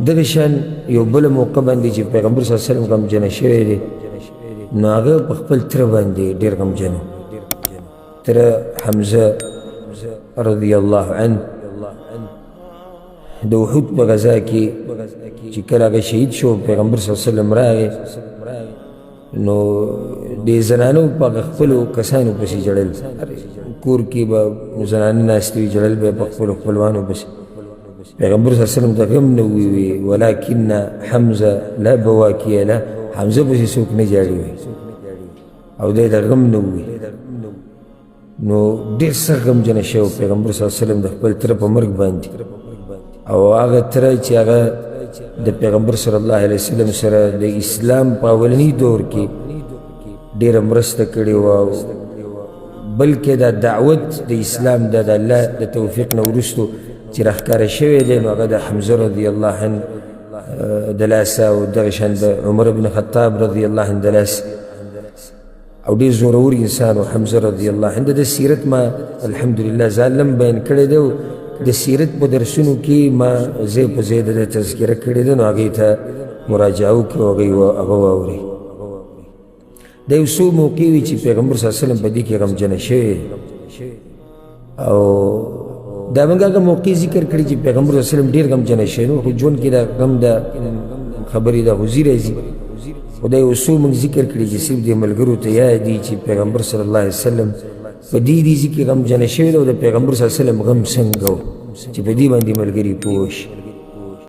دغه شان یو بله موقع باندې چې پیغمبر صلی الله علیه وسلم غمجنه شوی دی، نو هغه په خپل تره باندې ډېر غمجن و. تره حمزه رضی الله عنه د احد په غذا کې چې کله هغه شهید شو، پیغمبر صلی الله علیه وسلم راغی، نو د زنانو په هغه خپلو کسانو پسې ژړل. کور کې به زنانه ناستې وي، ژړل به یې په خپلو خپلوانو پسې. پیغمبر صلی الله علیه وسلم د غم نه ووي، ولکن حمزه لا بواکیه له، حمزه پسې څوک نه ژاړي وي، او دی د غم نه ووي. نو ډېر سخت غمجن شوی پیغمبر صلی الله علیه وسلم د خپل تره په مرګ باندې، او هغه تره چې هغه د پیغمبر صلی الله علیه وسلم سره د اسلام په اولني دور کې ډېره مرسته کړې وه، بلکې دا دعوت د اسلام د الله د توفیق نه وروسته چې راښکاره شوی دی، نو هغه د حمزه رضی الله عنه د لاسه او دغه شان د عمر بن خطاب رضی الله عنه د لاسه، او ډېر زورور انسان و حمزه رضی الله عنه. د سیرت ما الحمدلله ځان بیان کړی دی، د سیرت په درسونو کې ما ځای په ځای د ده تذکره کړې ده، نو هغې ته مراجعه وکړي او هغه واوري. دا یو څو موقع وي چې پیغمبر صلی الله علیه وسلم په دې کې غمجنه شوی، او دا موږ هغه موقع ذکر کړې چې پیغمبر صلی الله علیه وسلم ډېر غمجنه شوی. نو خو ژوند کې دا غم د خبرې د حضور راځي، خو دا یو څو موږ ذکر کړي چې صرف دې ملګرو ته یاد دي چې پیغمبر صلی الله علیه وسلم په دې دي چې غمجنه شوی دی، او د پیغمبر صلی الله علیه وسلم غم څنګه و چې په دې باندې ملګري پوه شي.